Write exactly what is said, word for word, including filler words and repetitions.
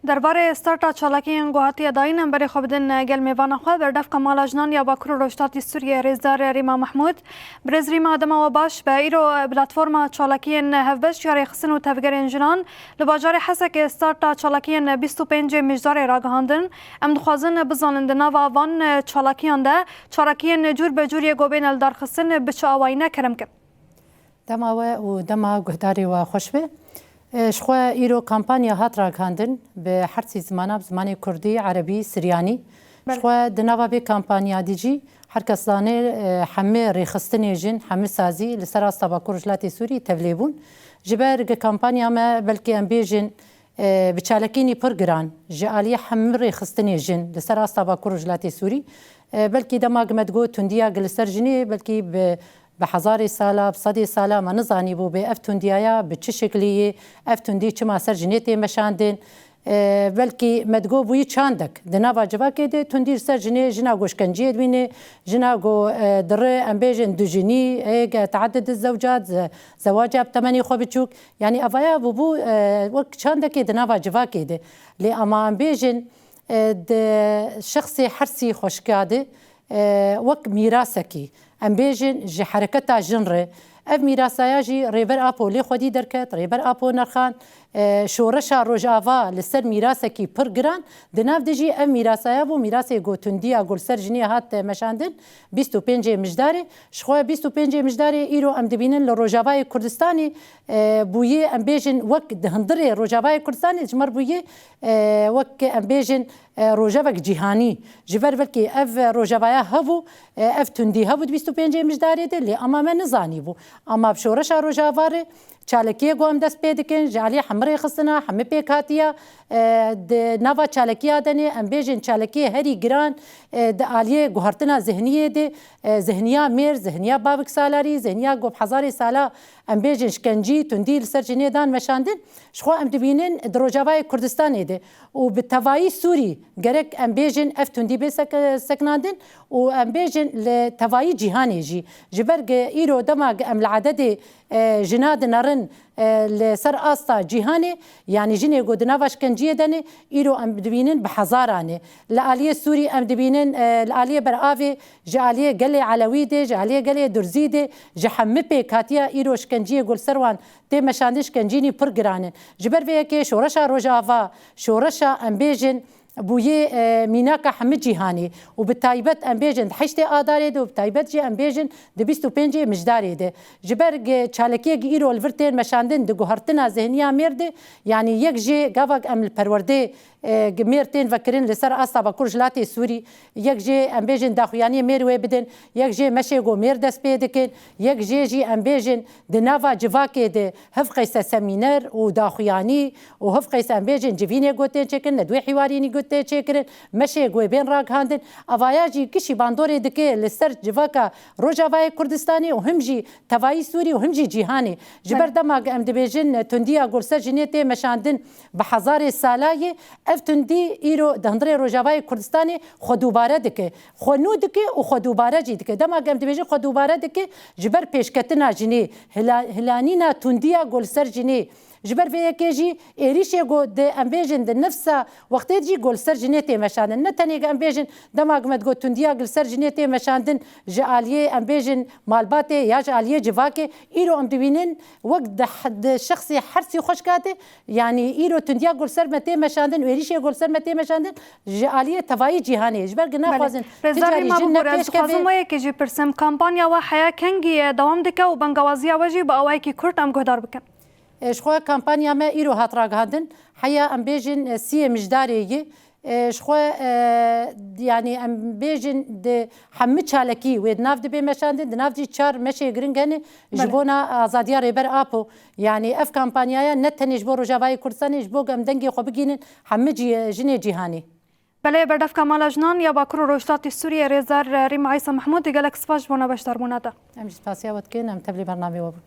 Derbarê starta çalakiyên ku hatiye dayîn, em berê xwe bidin gel mêvana xwe, berdevka mala jinan ya Bakur û Rojhilatî Sûriyê, rêzdar Rîma Mehmûd. Birêz Rîma, dema we baş be. Îro platforma çalakiyên hevbeş ya rêxistin û tevgerên jinan li bajarê Hesekê starta çalakiyên bîst û pêncê Mijdarê ragihandin. Em dixwazin bizanin di nava van çalakiyan de çalakiyên cûr be cûr yê ku bêne lidarxistin bi çi awayî ne? Kerem kin. Dema we û dema guhdarê we xweş be. E, ji xwe îro kampanya hat ragihandin bi her sî zimana, bi zimanê kurdî, erebî, siryanî. Ji Belê. xwe di nava vê kampanya de jî her kes zane, e, hemî rêxistinê jin, hemî sazî li ser asta Bakur Rojhilatê Sûrî tevlê bûn. Ji ber gi kampanya me belkî em bêjin, e, bi çalakînî pir giran ji aliyê hemî rêxistinê jin li ser asta Bakur Rojhilatê Sûrî. E, belkî dema gi me digot tundiya gi li ser jinê, belkî bi, bi hezarê sala, bi sedê sala me nizanîbû bê ev tundiyaya bi çi şeklî ye, ev tundî çima ser jinê tê meşandin. E, belkî me digot bûyî çandek di nava civakê de tundî li ser jinê, jina ku şkenciyê dibîne, jina ku, e, diri, em bêjin dujinî, heye ke teedid zewcat, ze-, zewaca bi temenê xwe biçûk. Yanî evaya bûbû, e, wek çandekê di nava civakê de. Lê ama em bêjin, e, di şexsê hersî xweşika de, e, wek mîrasekî, em bêjin ji hereketa jin re. Ev mîrasaya jî Rêber Apo lê xwedî derket, Rêber Apo nerxan, e, şoreşa Rojava li ser mîrasekî pir giran, di nav de jî ev mîrasaya bû, mîrasê ku tundiya ku li ser jinê hat meşandin, bîst û pêncê Mijdarê. Ji xwe bîst û pêncê Mijdarê îro em dibînin li Rojavayê Kurdistanê, e, bûyî, em bêjin, wek di hundirê Rojavayê Kurdistanê, ji me re bûyî, e, wek, em bêjin, e, rojevek cîhanî. Ji ber belkî ev rojevaya hebû, e, ev tundî hebû di bîst û pêncê Mijdarê de, lê ama me nizanîbû. Ama bi şoreşa Rojava re çalakiyê ku em dest pê dikin, ji aliyê hemî rêxistina, hemî pêkhatiya, e, di nava çalakiya de ne, em bêjin çalakiyê herî giran, e, di aliyê guhertina zihniyê de, e, zihniya mêr, zihniya bavik salarî, zihniya ku bi hezarê sala, em bêjin, şkencî, tundî li ser jinê dan meşandin, ji xwe em dibînin di Rojavayê Kurdistanê de û bi tevayî Sûrî gerek em bêjin ev tundî bê sek-, sekinandin û em bêjin li tevayî cîhanê jî. Ji ber ge îro dema ge em li ededê, e, jina dinerin, e, li ser asta cîhanê, yanî jinê ku di nava şkenciyê de ne, îro em dibînin bi hezaran e. Li aliyê Sûrî em dibînin, e, li aliyê beravê, ji aliyê gelê Elewî de, ji aliyê gelê Durzî de, ji hemî pêkhatiya îro şkenciyê ku li ser wan tê meşandin, şkencînî pir giran in. Ji ber vê yekê şoreşa Rojava, şoreşa, em bêjin, bûyê, e, mînaka hemî cîhanê û bi taybet, em bêjin, di heştê Adarê de û bi taybet jî, em bêjin, di bîst û pêncê Mijdarê de. Ji ber ge çalakiyek îro li vir tên meşandin di guhertina zihniya mêr de, yanî yek jê gavak em li perwerdê, e, mêr tên vekirin li ser asta Bakur Rojhilatê Sûrî, yek jê, em bêjin, daxuyaniyê mêr wê bidin, yek jê meşê ku mêr dest pê dikin, yek jê jî, em bêjin, di nava civakê de hiv qeyse semîner û daxuyanî û hiv qeyse, em bêjin, civînê ku tên çêkirin, nedwê hîwarînî ku tê çêkirin, meşê ku wê bên ragihandin. Evaya jî gişî bandorê dike li ser civaka Rojavayê Kurdistanê û him jî tevayî Sûrî û him jî cîhanê. Ji ber dema em dibêjin tundiya ku li ser jinê tê meşandin bi hezarê sala ye, ev tundî îro di hundirê Rojavayê Kurdistanê xwe dubare dike. Xwe nû dike û xwe dubare jî dike. Dema em dibêjin xwe dubare dike, ji ber pêşketina jinê, hila-, hilanîna tundiya ku li ser jinê, ji ber vê yekê jî êrîşê ku di, em bêjin, di nifsa wextê jî ku li ser jinê tê meşandin. Ne tenê ku em bêjin dema ku me digot tundiya ku li ser jinê tê meşandin ji aliyê, em bêjin, malbatê ya ji aliyê civakê, îro em dibînin wek di, di şexsê hersî xweşka de, yanî îro tundiya ku li ser me tê meşandin û êrîşê ku li ser me tê meşandin ji aliyê tevayî cîhanê. Ji ber ku naxwazin ti carî jin ne pêş keve. Dixwazim we yekê jî pirsim. Kampanya we heya kengî ye, dewam dike û bengawaziya we jî bi awayekî kurt em guhdar bikin. E, ji xwe kampanya me îro hat ragihandin. Heya, em bêjin, e, siyê Mijdarê yê. E, ji xwe, e, yanî em bêjin di hemî çalakî wê di nav dibê meşandin, di nav jî çar meşê giring hene ji bona azadiya Rêber Apo. Yanî ev kampanyaya ne tenê ji bo Rojavayê Kurdistanê, ji bo em dengê xwe bigînin hemî cî-, jinê cîhanê. Belê, berdevka mala jinan ya Bakur û Rojhilatê Sûriyê, rêzdar Rîma Îsa Mehmûd, gelek spas ji bona beşdarbûna te. Em jî spasiya we dikin, em tevlî bernamê we bûn.